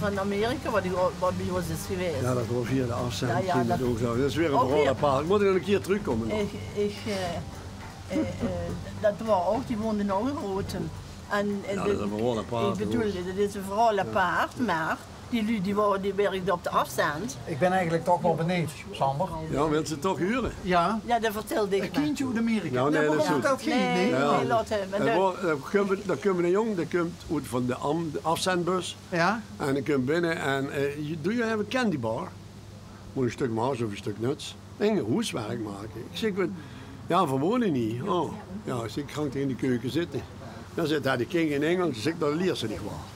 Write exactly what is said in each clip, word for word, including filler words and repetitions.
Van Amerika, wat ich, wat bie ós is gewaes. Jao, dat waor via de aafzend. Jao, jao, ging dat ouch zo. Dat is weer ein verhaol apaart. Mót ich nog ein kier trökkómme nog. Ich, ich, eh, eh, eh, dat waor ouch, die woonde ouch in Rotem. En, en jao, dat is ein verhaol apaart, ich bedoel, dat is ein verhaol apaart, mer die luuj die waore, die wirkde op de aafzend. Ich bön eigelik toch waal benuujd, Sander. Jao, wils se 't toch hure? Jao. Jao, dan vertèl dich mer. Ein kindje oet Amerika. Jao, nae, dat is good. Nae, nae, laot 'm. En dan kump, dan kump eine jóng, dae kump oet van de am-, de aafzendbus. Jao. En ich kóm binne en, eh, "Do you have a candy bar?" Mót ein stök mars of ein stök nuts. Ich ging hoeswerk make. Ich zèk: "Wat?" "Jao, veer wone hie." "Oh." Jao, ich zèk, "Gank dan in de keuke zitte." Dan zaet hae: "Ich kin gein Ingelsch." Ich zèk: "Dan liers se dich waal."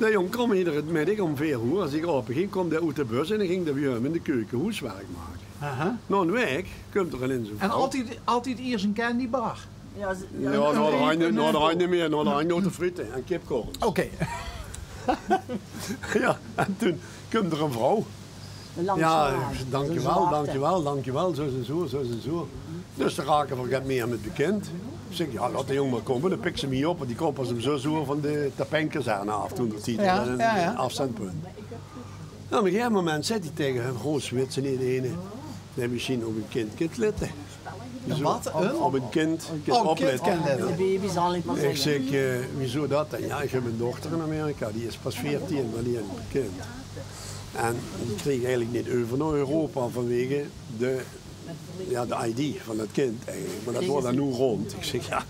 De jóng kaom eder middig óm veer oer, es ich ope ging, kaom dae oet de bus en dan ging dae bie häöm in de keuke hoeswerk make. Aha. Nao ein waek kump d'r inins ein vrouw. En altied, altied iers ein candy bar? Jao, nao de ein, nao de ein neet mieë, nao de ein notevrieter en kipcorns. Oké. Jao, en toen kump d'r ein vrouw. Jao, dankjewel, dankjewel, dankjewel, zo is 't zo, zo is 't zo. Dus dao rake v'r get mieë mit bekind. Ich zèk: "Jao, laot de jóng mer kómme, dan pik se 'm hie op." Want die kaom pas óm zès oer van de Tapenkazerne aaf, toen d'r tied, jao, jao, aafzendpunt. Jao, op ein gegaeve moment zaet 'r taenge häöm: "Roos, wits se neet eine dae mesjien op ein kind kint lètte?" Ein wat? Op ein kind kint oplètte. De baby, zal ich mer zègke. Ich zèk: "Eh, wieso dat dan?" "Jao, ich höb ein dochter in Amerika, die is pas veertien, mer die haet ein kind. En die krieg ich eigelik neet euver nao Europa vanwege de, jao, de I D van dat kind eigelik. Mer dat waor dan noe rónd." Ich zèk: "Jao,"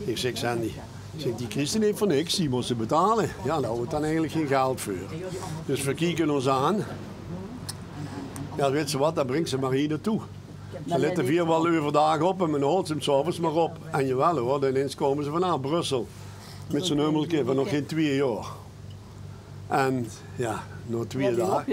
ich zèk, "Sandy," ich zèk, "die kriegs se neet veur niks, die mós se betale." "Jao, dao höbbe v'r dan eigelik gein geld veur. Dus v'r kieke ós aan." "Jao, wits se wat, dan brings se 'm mer hie nao toe. Dan lètte v'r waal euverdaag op en dan haols se 'm 's aoves mer op." En jaowel huur, inins kómme ze vanaaf Brussel. Mit zo'n hummelke van nog gein twieë jaor. En jao, nao twieë daag,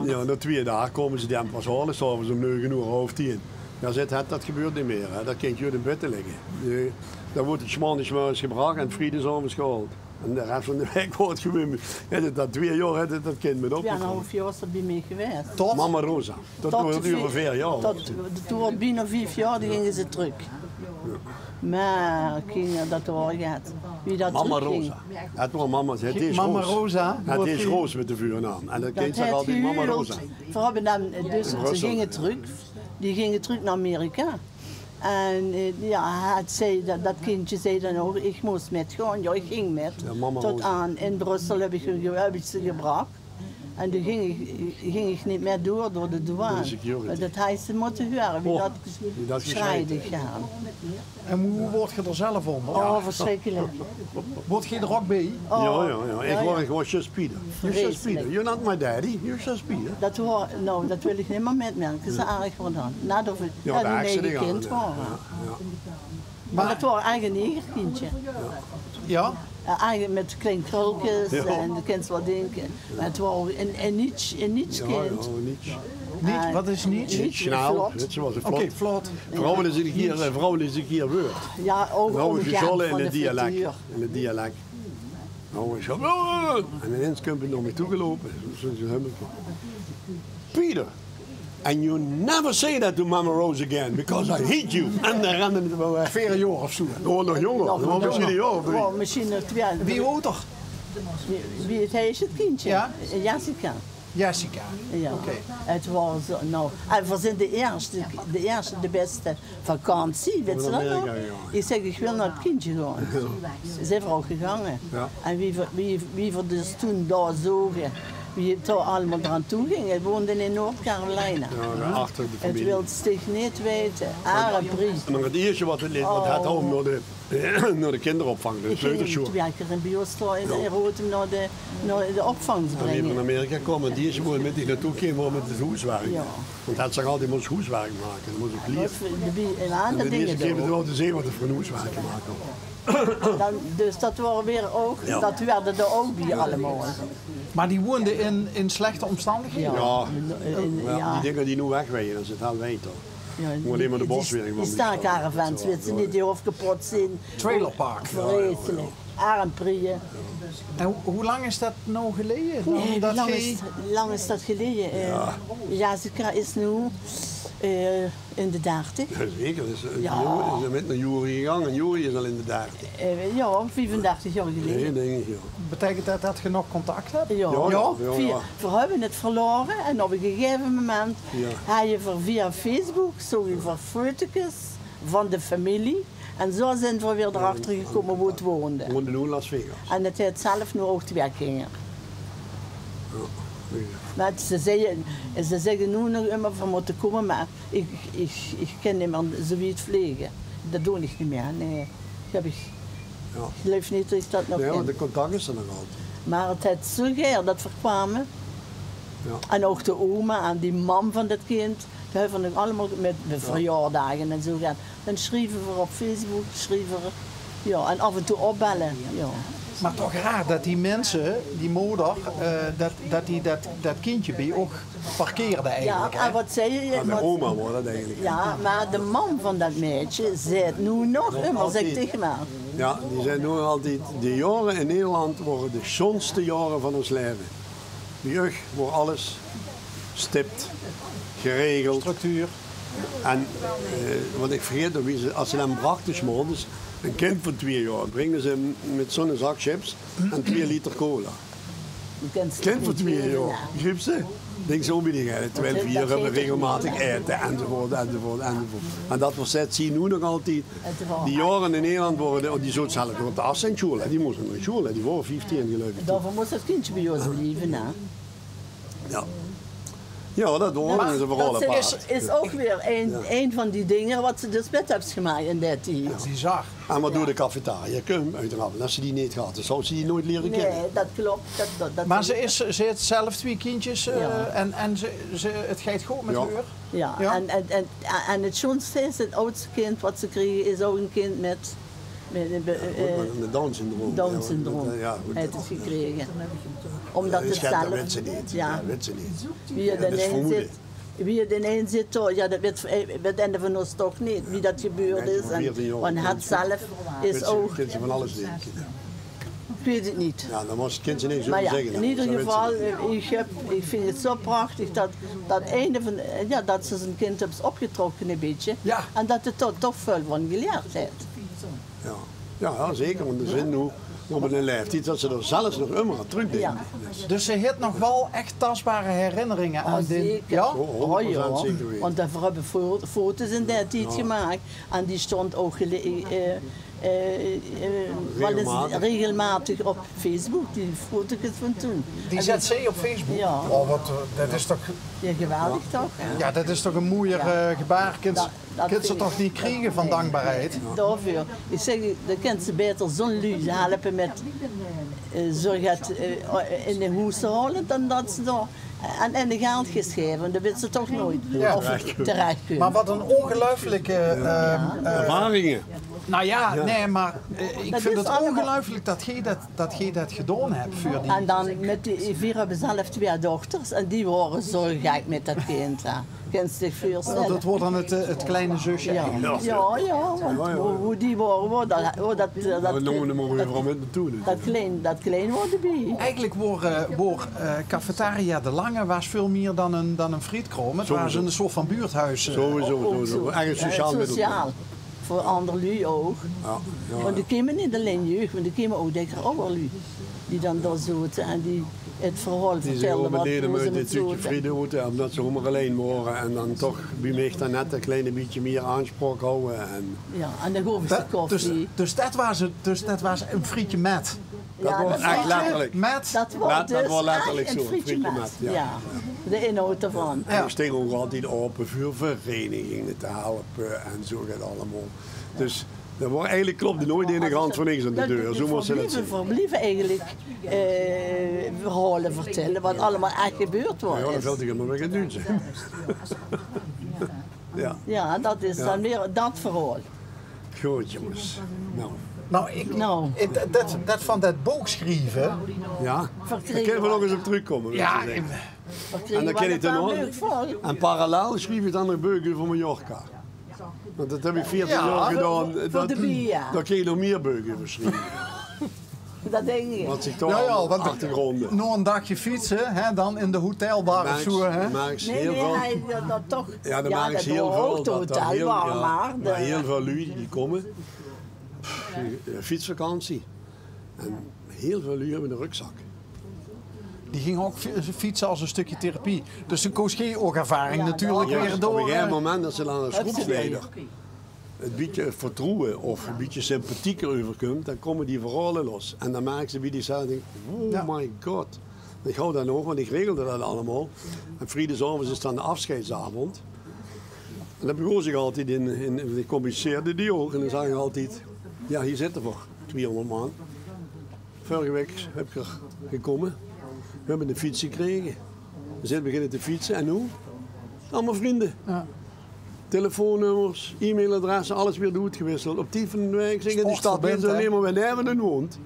jao, nao twieë daag kómme ze die dan pas haole, 's aoves óm nege oer, haof tieën. Jao, zaet 'r, dat gebeurt neet mieë, hè. Dat kindje huurt in bèd te ligke. Nae, dat wuuert 's maondigs 's mörges gebrach en 's vriedags 's aoves gehaold. En de res van de waek wuuert gewoon, haet 't dat twieë jaor, haet 't dat kind mit opgevange. Twieënhalf jaor is 'r bie mich gewaes. Tot? Mama Rosa. Tot, tot veer, veer jaor. Tot, toen waor 't bienao vief jaor, toen ginge ze trök. Jao. Mer kinger, dat waor get. Wie dat trökging. Mama Rosa. 't Waor mama, 't is Roos. Mama Rosa. 't Is Roos mit de veurnaam. En dat kind zag altied: "Mama Rosa." Veer höbbe dan, eh, dus, ze ginge trök. Die ginge trök nao Amerika. En, eh, jao, 't zag, dat, dat kindje zag dan ouch: "Ich mós mitgaon." Jao, ich ging mit. Jao, mama Rosa. Tot aan in Brussel höb ich, höb ich ze gebrach. En doe ging ich, ging ich neet mieë door, door de douane. Door de security. Want dat haw ze mótte hure, wie dat gesjrei góng. En wie woort geer d'r zelf ónger? Oh, versjrikkelik. Woort geer d'r ouch bie? Oh. Jao, jao, jao. Ich waor, ich waor zjus pieter. Zjus pieter. You're not my daddy, you're zjus pieter. Dat waor, noe, dat wil ich nimmer mitmake. Zoe erg waor dat. Naodet v'r, jao, naodet v'r kind wore. Jao, jao. Mer dat waor eigelik ein negerkindje. Jao? Eh, eigelik mit klein krulkes en de kins waal dinke. Mer 't waor ein, ein niets, ein niets kind. Jao, jao, niets. Niets, wat is niets? Niets, snel, vlot. Wits se waal, zoe vlot. Oké, vlot. Vrouwelike, eh, vrouwelike wäörd. Jao, ouch, ouch in 't dialek. In 't dialek. Noe, ich höb, en inins kump 'r nao mich toe geloupe. Zoe, zoe, zoe höb ich: "Peter, and you never say that to Mama Rose again, because I hate you." En dan rende v'r weer weg. Veer jaor of zoe. Oh, nog jónger. Nog jónger. Mesjien ein jaor of drie. Oh, mesjien nog twieë. Wie oud? Wie, wie heet 't kindje? Jao? Jessica. Jessica. Jao. Oké. 't Waor zoe, noe, en v'r zeen de ierste, de ierste, de bèste vakantie, wits se dat nog? Jao, in Amerika, jao. Ich zèk: "Ich wil nao 't kindje gaon." Jao. Zeen v'r ouch gegange. Jao. En wie v'r, wie, wie v'r dus toen dao zoge, wie 't dao allemaol draan toe ging. 't Woonde in North Carolina. Jao, dao achter de femilie. 't Wils dich neet weite. Areprie. Mer 't ierste wat 't leet, wat 't haw nao de nao de kinderopvang, de kleutersjoeal. Ich ging 'm twieë kier in, bie ós thoes in, in Rotem nao de, nao de opvang bringe. En wie v'r in Amerika kome, 't ierste woe 't mit dich nao toe keem, woe 't mit 't hoeswerk. Jao. Want 't zag altied: "Mós hoeswerk make, mós op lier." En de ierste kier waor 't te zeen wat 't veur ein hoeswerk te make haw. Dan, dus dat waor weer ouch, jao, dat huurde d'r ouch bie allemaol. Mer die woonde in, in slechte ómstandighede? Jao. Jao, in, in, jao, die dinger die noe wegweie, dat is 't hel wied, huur. Jao, allein mer de boswering, die staalkaravans, wits se neet, die hoof kepot zeen. Trailerpark. Vreslik. Areprie. En wie, wie lang is dat noe geleje? Nae, wie lang is, lang is dat geleje? Eh, Jessica is noe Eh, in de dertig. Jao, zeker. Dus, eh, Jao. Juri is mit nao Juri gegange. En Juri is al in de dertig. Eh, jao, viefendertig jaor geleje. Nae, dink ich, jao. Beteikent det det geer nog contact höb? Jao. Jao, jao, jao, Via, jao. Veer höbbe 't verlaore en op e gegaeve moment Jao. Hawwe veer via Facebook, zoge veer fotookes van de femilie. En zo zint veer weer d'rachter gekómme wo 't woonde. Woonde noe in Las Vegas. En 't haet zelf noe ouch twieë kinger. Jao, jao. Mer ze zègke, ze zègke noe nog ummer: "Veer mótte kómme, mer ich, ich, ich kin neet mieë zo wied vlege." Det doon ich neet mieë, nae. Ich höb, ich, Jao. Ich geluif neet det ich det nog Nae, kin. Want de contact is d'r nog altied. Mer 't haet zo gaer det veer kwame. Jao. En ouch de oma en die mam van det kind, die höbbe veer nog allemaol mit, mit Jao. Verjaordage en zo gaer. Dan sjrieve veer op Facebook, sjrieve veer, jao, en aaf en toe opbelle, jao. Mer toch raar det die minse, die moder, eh, det, det die det, det kindje bie uch parkeerde Jao, eigelik, hè? En wat zag ze? Aan de oma waor det eigelik. Jao, mer de mam van det maedje zaet noe nog Nog ummer, zèk altied. Dich mer. Jao, die zaet noe nog altied: "De jaore in Nederland wore de sjoonste jaore van ós laeve. Bie uch waor alles stip, geregeld." Structuur. En, eh, wat ich vergaet, wie ze, es ze dan praktisch mochte, e kind van twieë jaor, bringe ze mit zo'n zak chips en twieë liter cola. E kind van twieë jaor, begrieps se? Dink se: "Wie die geile twelf jaor höbbe regelmaotig aete," enzovoort, enzovoort, enzovoort. En det verzèt zie noe nog altied. Die jaore in Nederland wore de, die zoot zelf nog op de afzendssjoel, hè. Die mós nog nao sjoel, hè. Die waor vieftieën, geluif ich. Daoveur mós det kindje bie ós blieve, hè. Jao. Jao, det waor Mer nog ins e verhaol det apaart. Is, is ouch weer ein, Jao. Ein van die dinger wat se dus mit höbs gemaak in dae tied. Bizar. En wat doot de cafetaria? Kóm, oeteraard, es ze die neet haw, dan zouws se die noeats liere kinne. Nae, det klop. Det, det, det Mer ze is, ze haet zelf twieë kindjes, eh, Jao. En, en ze, ze, 't geit good mit Jao. Häör. Jao, Jao. En, en, en, en 't sjoonste is, 't aadste kind wat ze krege, is ouch e kind mit, mit, Jao, good, eh, mer mit Down-syndroom. Down-syndroom. Jao, good, Haet det 't gekrege. Ómdet 't zelf, wit ze neet. Jao. Jao, wit ze neet. Wie 't ineins zit, wie 't ineins zit, toch, jao, det wit, eh, wit eine van ós toch neet, wie det gebeurd is. En, want 't zelf is ouch. Kins se van alles neet. Ich weit 't neet. Jao, dan mós, kins se niks euver zègke, in eder geval, eh, ich höb, ich vinj 't zo prachtig det, det eine van, eh, jao, det se zo'n kind höbs opgetrokke e bietje. Jao. En det 't d'r toch väöl van gelierd haet. Jao. Jao, jao, zeker, want d'r zint noe op 'ne laeftied det se d'r zelfs nog ummer aan trökdinks. Jao. Dus ze haet nog waal ech tasbare herinneringe aan dit. Zeker. Jao? Oh, honderd procent zeker weite. Want veer höbbe fo-, foto's in dae tied gemaak en die stónge ouch gele-, eh, eh, eh, waal ins regelmaotig op Facebook, die foto's van toen. Die zèt ze op Facebook? Jao. Oh, wat, eh, det is toch... Jao, geweldig toch? Jao, det is toch e moeier, eh, gebaar. Kins se toch neet kriege van dankbaarheid? Daoveur. Ich zèk, dan kins se baeter zo'n luuj helpe mit, eh, zörg det, eh, in de hoes te haole, dan det se dao aan, aan de geld geis gaeve, want dan wits se toch noeats of 't terech kump. Mer wat 'n óngeluiflike, eh, eh, Ervaringe. Nou jao, nae, mer, eh, ich vinj 't óngeluiflik det geer det, det geer det gedaon höb veur die... En dan mit die, veer höbbe zelf twieë dochters en die wore zo gek mit det kind, hè. Kins se dich veurstelle? Oh, det waor dan 't, eh, 't kleine zusje eigelik. Jao, jao, want wie, wie die wore, wore det, wore det, eh, det klein, det klein waor d'rbie. Eigelik waor, eh, waor, eh, Cafetaria de Lange waas väöl mieër dan ein, dan ein frietkraom. 't Waas ein soort van buurthoes, eh. Sowieso, sowieso. Ech ein sociaal middelpunt. Veur anger luuj ouch. Jao, jao. Want d'r kome neet allein jeug, mer d'r kome ouch dèkker awwer luuj die dan dao zote en die 't verhaol vertèlde wat ze mit zote. Die zich ouch beneden mit dit stökske friet oete, ómdet ze mer allein wore en dan toch bie mich dan net e klein bietje mieër aanspraok hawwe en... Jao, en dan gaof ich ze koffie. Dus, dus det waas 't, dus det waas ein frietje mit. Det waor ech letterlik. Mit. Det waor dus ech ein frietje mit, jao. De inhoud d'rvan. En ich stóng ouch altied aope veur vereiniginge te helpe en zo get allemaol. Dus det waor eigelik, klopde noeats eine gans van niks aan de deur. Zo mós se det zeen. Veer blieve eigelik, eh, verhaole vertèlle wat allemaol ech gebeurd waor. Jao, dan vèlt dich ummer weer get nuujs in. Jao. Jao, det is dan weer det verhaol. Good, jónges. Nou. Nou, ich, det, det, det van det book sjrieve. Jao. Dao kinne v'r nog ins op trökkómme, wils se zègke. En dan kin ich dan ouch, en parallel sjrief ich dan nog beuke euver Mallorca. Want det höb ich veertien jaor gedaon. Dao kin ich nog mieër beuke euver sjrieve. Dat dink ich. Wat zich toch... Jao, jao, want achtergronde. Nao ein daagje fietse, hè, dan in de hotelbar of zoe, hè? Merks, merks... Nae, hiel nae, väöl. Hae, dat, dat toch. Jao, dan merks hiel väöl dat d'r hiel, jao, mer hiel väöl luuj die kómme. Pff, fietsvakantie. En hiel väöl luuj höbbe eine rökzak. Die ginge ouch fi-, fietse es ein stökske therapie. Dus dan kós geer ouch ervaring natuurlik weer door, hè. Jao, op ein gegaeve moment, es se dan es groepsleider e bietje vertroewe of e bietje sympathieker euverkumps, dan kómme die verhaole los. En dan merks se bie die zelf, dinks: "Oh my god." Ich hou dat nog, want ich regelde dat allemaol. En vriedagaoves is dan de aafsjeidsavend. En dan begós ich altied in, in, ich communiceerde die ouch. En dan zag ich altied: "Jao, hie zitte v'r, twiehoonderd man. Vörrige waek höb ich 'r gekómme. V'r höbbe de fiets gekrege. V'r zeen beginne te fietse. En noe? Allemaol vrunj." Jao. Telefoonnummers, e-mailadresse, alles woort oetgewisseld. Op tied van de waek, zèk ich, in de stad, weit se allein mer wae naeve häöm woont.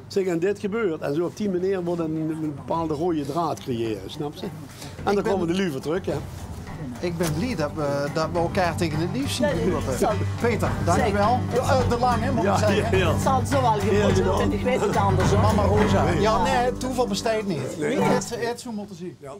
Zèk, en dit gebeurt. En zoe op die meneer weurt ein, ein bepaalde roeje draad gecreëerd, snaps se? En dan kómme de luuj weer trök, hè. Ich bön blie dat v'r, dat v'r elkaar taenge 't lief zeen geloupe. Peter, dankjewel. De, eh, de Lange, mót ich zègke. Jao, jao. 't Zal zoe waal gemote zeen, ich weit 't angers ouch neet. Mama Rosa. Jao, nae, toeval besteit neet. Nae. 't Haw, 't haw zoe mótte zeen. Jao.